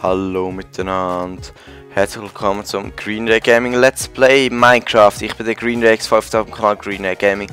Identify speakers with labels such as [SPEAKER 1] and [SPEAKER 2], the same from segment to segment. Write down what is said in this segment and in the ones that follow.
[SPEAKER 1] Hallo miteinander, herzlich willkommen zum Green Ray Gaming Let's Play Minecraft. Ich bin der Green Ray X5 auf dem Kanal Green Ray Gaming.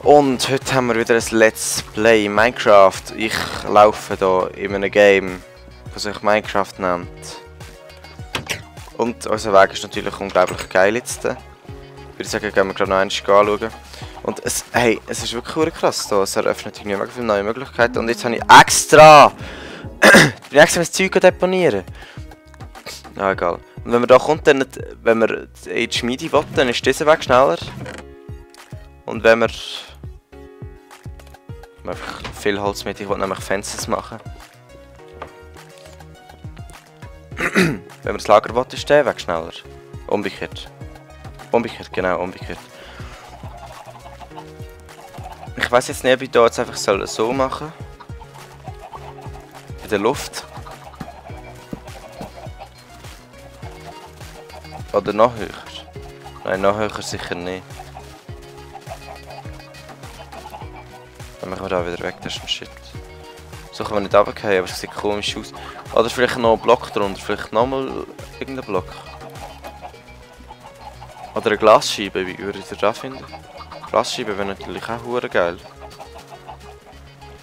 [SPEAKER 1] Und heute haben wir wieder ein Let's Play Minecraft. Ich laufe hier in einem Game, das sich Minecraft nennt. Und unser Weg ist natürlich unglaublich geil jetzt. Ich würde sagen, gehen wir gerade noch einmal anschauen. Und es ist wirklich krass hier. Es eröffnet irgendwie mega viele neue Möglichkeiten. Und jetzt habe ich extra das Zeug deponieren. Ja, egal. Und wenn man da kommt, dann, wenn man in die Schmiede will, dann ist dieser Weg schneller. Und wenn man einfach viel Holz mit, ich will nämlich Fences machen. Wenn man das Lager will, ist der Weg schneller. Umgekehrt. Umgekehrt, genau, umgekehrt. Ich weiß jetzt nicht, ob ich da jetzt einfach so machen soll. In der Luft. Oder noch höher? Nein, noch höher sicher nicht. Dann machen wir da wieder weg, das ist ein Shit. So können wir nicht runterfallen, aber es sieht komisch aus. Oder vielleicht noch ein Block drunter, vielleicht nochmal irgendein Block. Oder eine Glasscheibe, wie würde ich das finden? Glasscheibe wäre natürlich auch hure geil.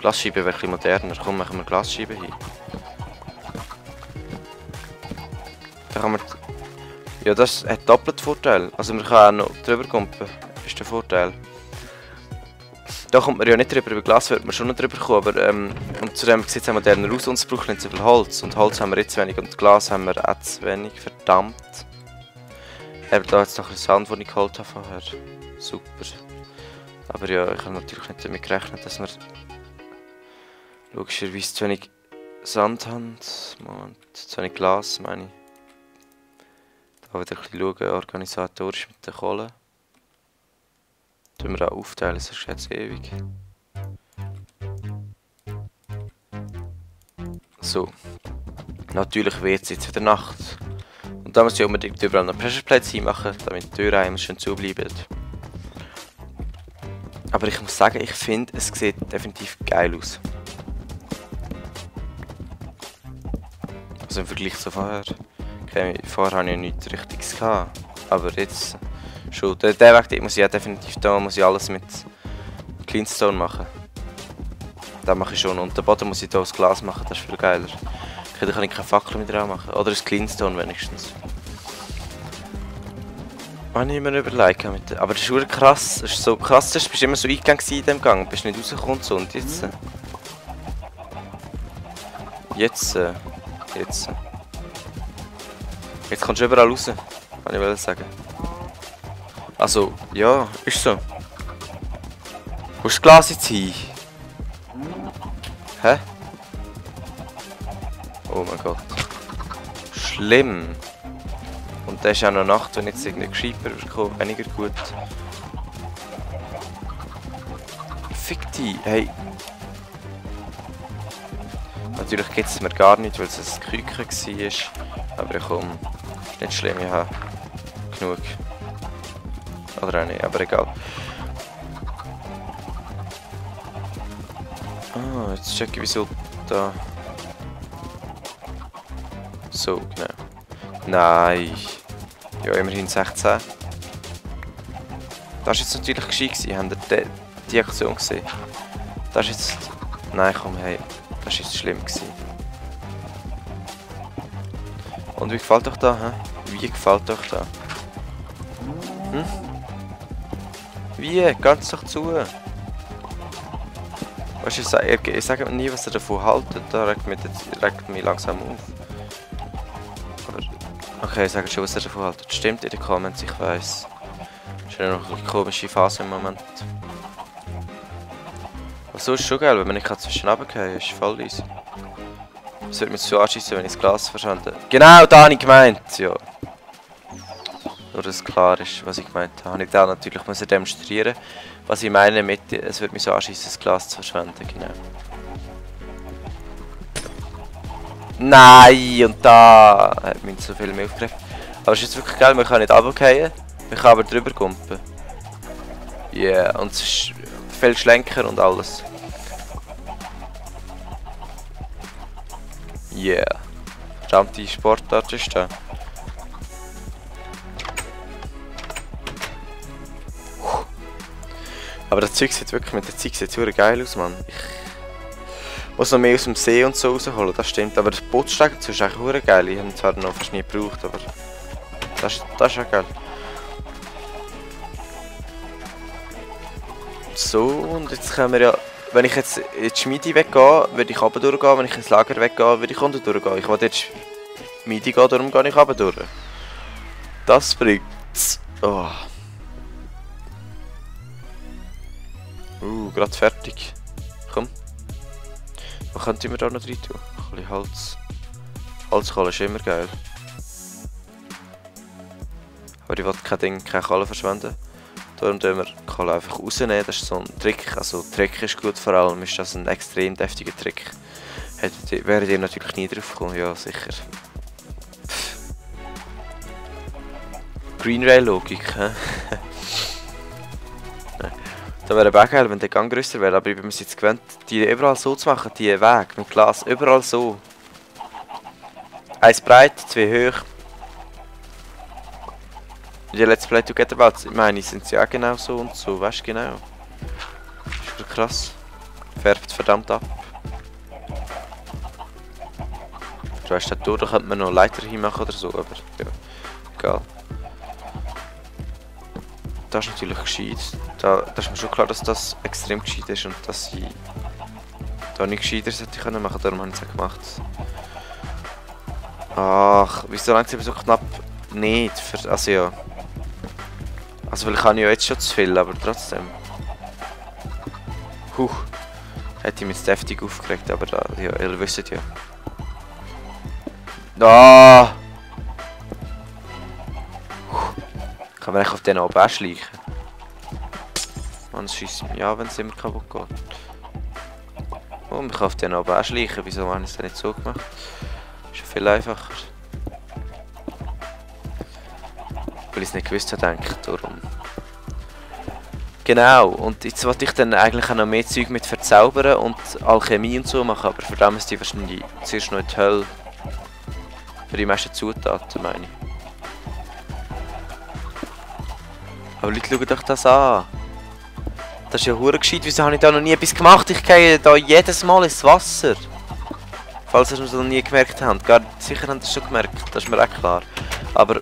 [SPEAKER 1] Glasscheibe wäre ein bisschen moderner, komm, machen wir Glasscheibe hin. Da kann man... Ja, das hat doppelt Vorteil. Also man kann auch noch drüber kumpen, ist der Vorteil. Da kommt man ja nicht drüber, über Glas wird man schon noch drüber kommen, aber und zudem sieht es auch moderner aus und es braucht nicht so viel Holz. Und Holz haben wir jetzt wenig und Glas haben wir auch zu wenig, verdammt. Ich habe da jetzt noch ein Sand, den ich geholt habe vorher. Super. Aber ja, ich habe natürlich nicht damit gerechnet, dass wir logischerweise zu wenig Sand haben. Moment, zu wenig Glas, meine ich. Da wieder ein bisschen schauen, organisatorisch mit der Kohle. Tun wir auch aufteilen, sonst geht es ewig. So. Natürlich wird es jetzt wieder Nacht. Und da muss ich unbedingt überall noch Pressure Plates hinmachen, damit die Türen immer schön zubleiben. Aber ich muss sagen, ich finde, es sieht definitiv geil aus. Also im Vergleich zu vorher. Okay, vorher hatte ich nichts Richtiges gehabt, aber jetzt schon. Der Weg muss ich ja definitiv da, muss ich alles mit Cleanstone machen. Das mache ich schon und den Boden muss ich hier aus Glas machen, das ist viel geiler. Okay, da kann ich keine Fackel mit drauf machen, oder ein Cleanstone wenigstens. Habe ich mir überlegt, aber das ist wirklich krass, das ist so krass, du bist immer so eingegangen in diesem Gang, bist nicht rausgekommen so und jetzt... Jetzt kommst du überall raus, kann ich sagen. Also, ja, ist so. Wo ist das Glas jetzt hin? Hä? Oh mein Gott. Schlimm. Und das ist auch noch Nacht, wenn jetzt irgendein Creeper kommt, weniger gut. Fick dich, hey. Natürlich geht es mir gar nicht, weil es ein Küken war. Aber komm, ist nicht schlimm, ich habe genug. Oder auch nicht, aber egal. Ah, jetzt check ich, wieso da... So, genau. Nein. Ja, immerhin 16. Das war jetzt natürlich gescheit gewesen, habt ihr die Aktion gesehen? Das ist jetzt... Nein, komm, hey. Das war jetzt schlimm gewesen. Und wie gefällt euch da, hä? Wie gefällt euch da? Hm? Wie? Ganz doch zu. Weißt du, ich sage mir nie, was ihr davon haltet, da regt mich langsam auf. Aber, okay, ich sage schon, was ihr davon haltet. Stimmt in den Comments, ich weiss. Das ist ja noch eine komische Phase im Moment. Aber so ist es schon geil, wenn man nicht zwischen runterfallen kann, ist voll easy. Es würde mich so anschießen, wenn ich das Glas verschwende. Genau, da habe ich gemeint, ja. Nur, dass klar ist, was ich gemeint habe. Ich da natürlich muss demonstrieren, was ich meine mit, es würde mich so anschießen, das Glas zu verschwenden, genau. Nein, und da hat mich so viel mehr aufgegriffen. Aber es ist jetzt wirklich geil, man kann nicht runterfallen, man kann aber drüber kumpen. Ja, yeah, und es ist viel schlenker und alles. Yeah. verdammte Sportart ist da. Aber das Zeug sieht wirklich, mit der Zeit sieht es geil aus, Mann. Ich muss noch mehr aus dem See und so rausholen, das stimmt. Aber das Bootsteigen dazu ist eigentlich geil. Ich habe ihn zwar noch fast nie gebraucht, aber das ist ja geil. So, und jetzt können wir ja... Wenn ich jetzt in die Schmiede weggehe, würde ich runter durchgehen. Wenn ich ins Lager weggehe, würde ich unten durchgehen. Ich will jetzt Schmiede gehen, darum gehe ich runter durch. Das bringt's. Oh. Gerade fertig. Komm. Was könnte wir da noch rein tun? Ein bisschen Holz. Holzkohle ist immer geil. Aber ich will keine Kohle verschwenden. Darum tun wir die Kohle einfach rausnehmen. Das ist so ein Trick. Also Trick ist gut, vor allem ist das ein extrem deftiger Trick. Wäret ihr natürlich nie drauf gekommen, ja sicher. Green Rail Logik, hä? Da wäre auch geil, wenn der Gang grösser wäre, aber ich bin mir jetzt gewöhnt, die überall so zu machen, die Wege mit Glas, überall so. Eins breit, zwei hoch. Die Let's Play Together Battles, ich meine, sind sie auch genau so und so, weißt du genau. Das ist krass. Färbt verdammt ab. Du weißt, da könnte man noch Leiter hinmachen oder so, aber ja, egal. Das ist natürlich gescheit. Da ist mir schon klar, dass das extrem gescheit ist und dass ich da nicht gescheiter hätte können machen, darum habe ich es auch gemacht. Ach, wieso langsam so knapp nicht? Also ja. Also weil ich habe ja jetzt schon zu viel, aber trotzdem. Hätte ich mich jetzt deftig aufgeregt, aber da, ja, ihr wisst ja. Ah! Kann man eigentlich auf den oben auch schleichen? Man schießt mich an, wenn es immer kaputt geht. Oh, man kann auf den oben auch schleichen. Wieso habe ich es denn nicht so gemacht? Ist ja viel einfacher. Weil ich es nicht gewusst habe, denke ich, darum. Genau, und jetzt wollte ich dann eigentlich auch noch mehr Zeug mit verzaubern und Alchemie und so machen, aber für das müsste ich wahrscheinlich zuerst noch in die Hölle. Für die meisten Zutaten, meine ich. Aber Leute, schaut euch das an. Das ist ja hure gescheit, wieso habe ich da noch nie etwas gemacht? Ich gehe da jedes Mal ins Wasser. Falls ihr es noch nie gemerkt habt. Gar sicher habt ihr es schon gemerkt, das ist mir auch klar. Aber...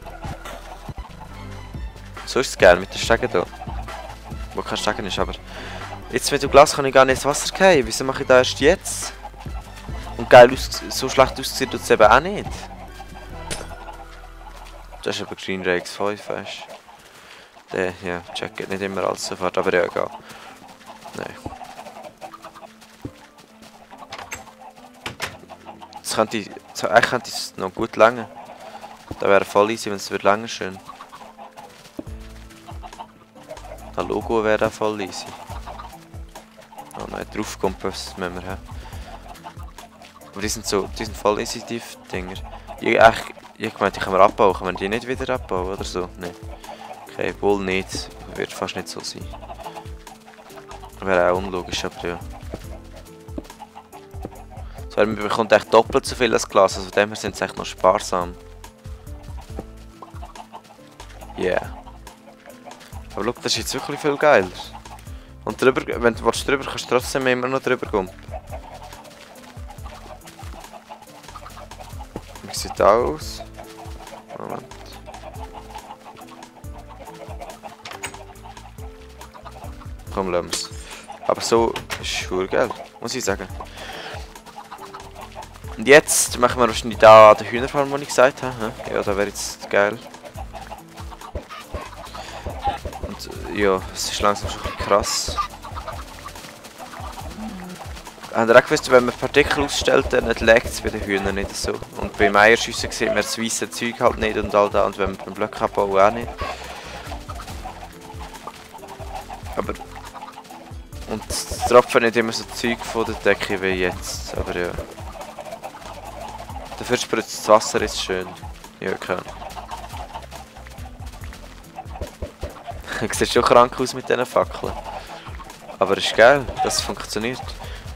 [SPEAKER 1] So ist es geil mit den Stegen hier. Wo kein Stegen ist, aber... Jetzt mit dem Glas kann ich gar nicht ins Wasser gehen. Wieso mache ich das erst jetzt? Und geil so schlecht aussieht tut es eben auch nicht. Das ist aber Green Rex 5, weißt du? Der, ja, checkt nicht immer alles sofort, aber ja, egal. Nein. Eigentlich könnte es noch gut länger. Da wäre voll easy, wenn es wird länger schön. Das Logo wäre auch voll easy. Oh nein, drauf kommt was müssen wir haben. Aber die sind voll easy, die Dinger. Ich meinte, die können wir abbauen. Kann man die nicht wieder abbauen oder so? Nein. Okay, wohl nicht. Wird fast nicht so sein. Wäre auch unlogisch, aber ja. So, man bekommt echt doppelt so viel als Glas, also von dem her sind sie echt noch sparsam. Yeah. Aber schau, das ist jetzt wirklich viel geiler. Und drüber, wenn du willst, drüber kannst du trotzdem immer noch drüber kommen. Wie sieht das aus? Moment. Komm, lass es. Aber so ist schon geil, muss ich sagen. Und jetzt machen wir wahrscheinlich da den Hühnerfarm, den ich gesagt habe. Ja, da wäre jetzt geil. Und ja, es ist langsam schon ein bisschen krass. Habt ihr auch gewusst, wenn man Partikel ausstellt, dann legt es bei den Hühnern nicht so. Und beim Eierschiessen sieht man das weiße Zeug halt nicht und all da. Und wenn man beim Blöcke abbauen auch nicht. Aber... Und es tropfen nicht immer so Zeug von der Decke wie jetzt, aber ja. Dafür spritzt das Wasser jetzt schön. Ja, okay. Sieht schon krank aus mit diesen Fackeln. Aber es ist geil, das funktioniert.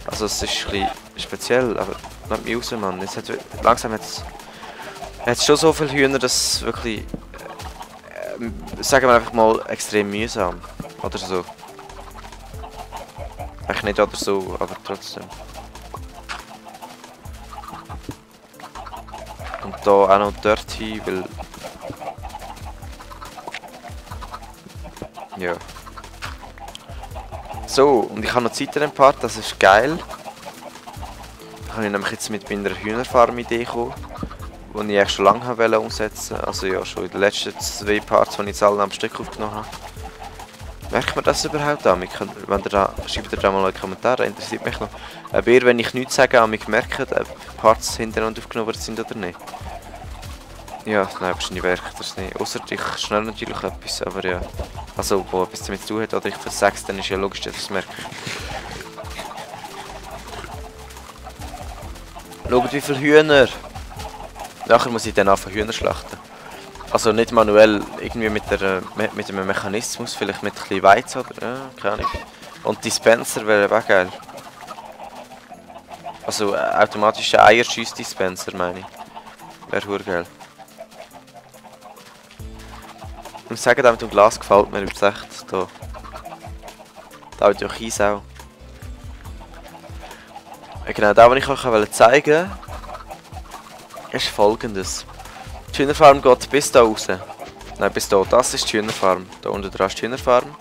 [SPEAKER 1] Also es ist ein bisschen speziell, aber lass mich raus, Mann. Jetzt langsam jetzt Er hat schon so viele Hühner, dass es wirklich, sagen wir einfach mal, extrem mühsam. Oder so. Eigentlich nicht oder so, aber trotzdem. Und da auch noch dort hin, weil... Ja. So, und ich habe noch Zeit in dem Part, das ist geil. Da kann ich nämlich jetzt mit meiner Hühnerfarm-Idee kommen, die ich eigentlich schon lange wollte umsetzen. Also ja, schon in den letzten 2 Parts, die ich jetzt alle am Stück aufgenommen habe. Merkt man das überhaupt an? Wenn ihr da, schreibt ihr da mal einen Kommentar, interessiert mich noch. Ob ihr, wenn ich nichts sage, an mich merkt, ob Parts hintereinander aufgenommen sind oder nicht. Ja, nein, wahrscheinlich merkt ihr es nicht. Außer ich schnell natürlich etwas, aber ja. Also, wo etwas damit zu tun hat, oder ich versag's, dann ist ja logisch, dass ich es merke. Schaut, wie viele Hühner! Nachher muss ich dann anfangen Hühner schlachten. Also nicht manuell, irgendwie mit einem Mechanismus, vielleicht mit ein bisschen Weizen oder... Ja, keine Ahnung. Und Dispenser wäre auch geil. Also automatischer Eierschüss-Dispenser, meine ich. Wäre verdammt geil. Ich muss sagen, mit dem Glas gefällt mir jetzt echt da. Da habe ich auch Kies auch. Genau, das, was ich euch zeigen wollte, ist folgendes. Die Hühnerfarm geht bis da raus. Nein, bis da. Das ist die Hühnerfarm. Da unten dran ist die Hühnerfarm.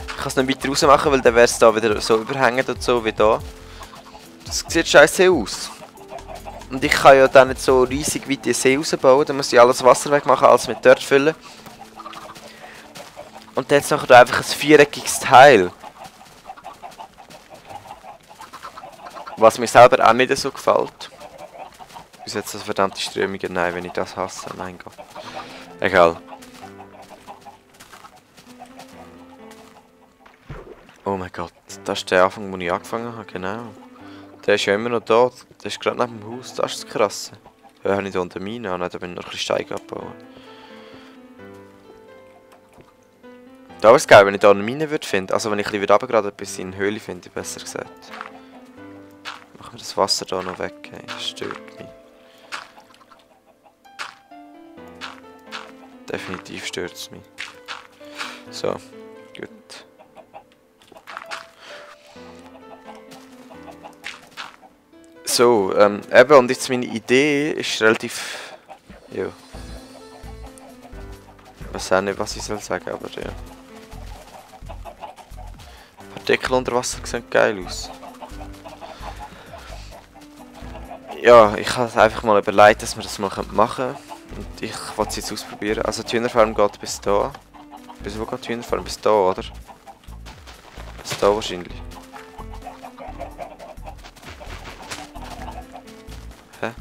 [SPEAKER 1] Ich kann es nicht weiter raus machen, weil dann wäre es da wieder so überhängend und so wie da. Das sieht scheiße aus. Und ich kann ja dann nicht so riesig weit die See rausbauen. Dann muss ich alles Wasser wegmachen, alles mit Dirt füllen. Und dann hat es nachher einfach ein viereckiges Teil. Was mir selber auch nicht so gefällt. Bis jetzt das verdammte Strömungen. Nein, wenn ich das hasse, mein Gott. Egal. Oh mein Gott, das ist der Anfang, wo ich angefangen habe, genau. Der ist ja immer noch da, der ist gerade neben dem Haus, das ist das Krasse. Ja, habe ich da unter Mine an, da bin ich noch ein bisschen Steine abbauen. Da wäre es geil, wenn ich da eine Mine würde finden, also wenn ich ein bisschen runtergraden bis in eine Höhle finde, besser gesagt. Machen wir das Wasser da noch weg, hey. Das stört mich. Definitiv stört es mich. So, gut. So, eben, und jetzt meine Idee ist relativ... Ja. Ich weiß auch nicht, was ich soll sagen, aber ja. Partikel unter Wasser sehen geil aus. Ja, ich habe einfach mal überlegt, dass wir das mal machen können. Und ich wollte es jetzt ausprobieren. Also die Hühnerfarm geht bis da. Bis wo geht die Hühnerfarm? Bis da, oder? Bis da wahrscheinlich. Hä?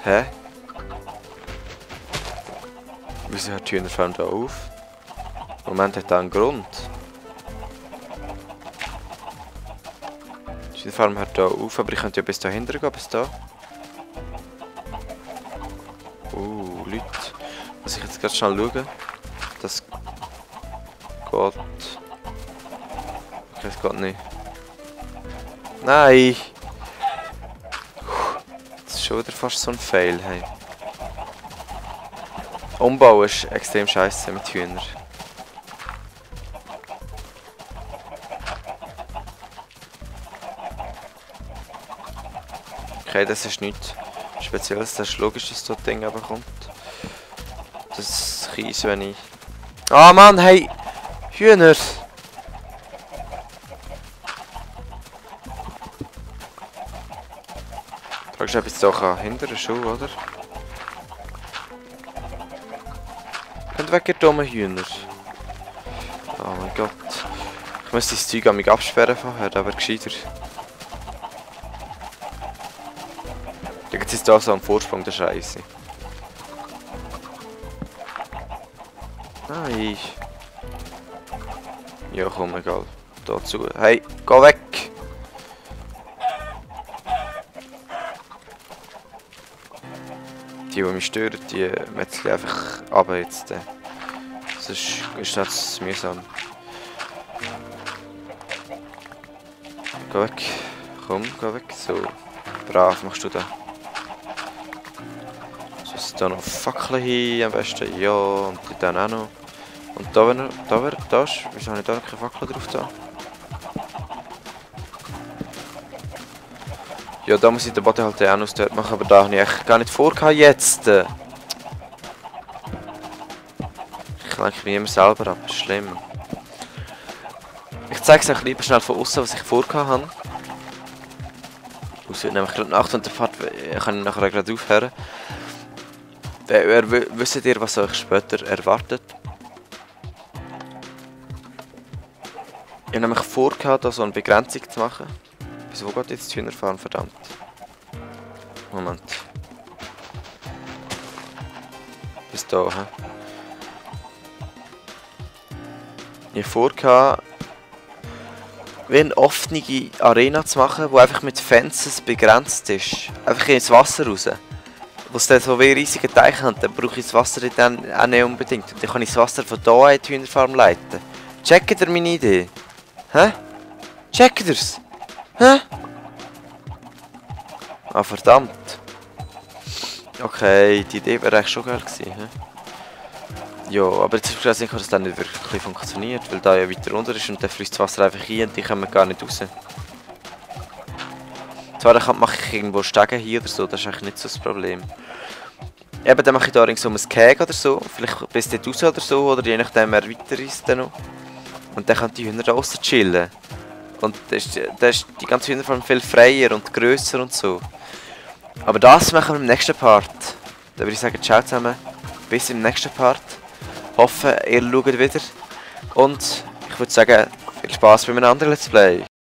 [SPEAKER 1] Hä? Wieso hört die Hühnerfarm da auf? Moment, hat da einen Grund. Die Hühnerfarm hört da auf, aber ich könnte ja bis da hinten gehen, bis da. Leute. Muss ich jetzt gerade schnell schauen. Das geht. Okay, das geht nicht. Nein! Das ist schon wieder fast so ein Fail, hey. Umbau ist extrem scheiße mit Hühnern. Okay, das ist nichts Spezielles, das ist logisch, dass so ein Ding aber kommt. Das ist Kies, wenn ich... Ah Mann, hey! Hühner! Fragst du, ob ich jetzt auch hinter der Schuhe, oder? Könnt weg, ihr dummen Hühner. Oh mein Gott. Ich müsste das Zeug an mich absperren vorher, aber gescheiter. Jetzt ist da so am Vorsprung der Scheiße. Nein. Ja, komm, egal. Dazu. Hey, geh weg! Die mich stören, die metzeln einfach ab jetzt. Sonst ist das mühsam. Geh weg. Komm, geh weg. So. Brav machst du das. Muss da noch Fackeln hin am besten. Ja, und die dann auch noch. Und da, wenn er. Da ist. Wieso habe ich da noch keine Fackeln drauf da? Ja, da muss ich den Boden halt auch noch dort machen, aber da habe ich echt gar nicht vorgehabt jetzt. Ich lenke mich immer selber ab, das ist schlimm. Ich zeige es euch lieber schnell von außen, was ich vorgehabt habe. Es wird nämlich gerade Nacht und der Fahrt kann ich nachher gerade aufhören. Wisst ihr, was euch später erwartet? Ich habe nämlich vorgehabt, da so eine Begrenzung zu machen. Wieso geht jetzt die Hühnerfarm, verdammt? Moment. Bis da, hä? Ich habe vorgehabt, wie eine offene Arena zu machen, die einfach mit Fences begrenzt ist. Einfach ins Wasser raus. Wo es dann so wie riesige Teiche hat, dann brauche ich das Wasser dann auch nicht unbedingt. Und dann kann ich das Wasser von hier in die Hühnerfarm leiten. Checkt ihr meine Idee? Hä? Checkt ihr's? Hä? Ah, verdammt. Okay, die Idee wäre eigentlich schon geil gewesen. Hä? Ja, aber jetzt ist es nicht, dass das dann nicht wirklich funktioniert, weil da ja weiter runter ist und dann fließt das Wasser einfach rein und die kommen gar nicht raus. Zwar mache ich irgendwo Stegen hier oder so, das ist eigentlich nicht so das Problem. Eben, dann mache ich da so ein Keg oder so, vielleicht bis dort raus oder so, oder je nachdem erweitere ich es dann noch. Und dann können die Hühner da draussen chillen. Und dann ist die ganze Hühnerfarm viel freier und grösser und so. Aber das machen wir im nächsten Part. Dann würde ich sagen, ciao zusammen, bis im nächsten Part. Hoffe, ihr schaut wieder. Und ich würde sagen, viel Spaß bei einem anderen Let's Play.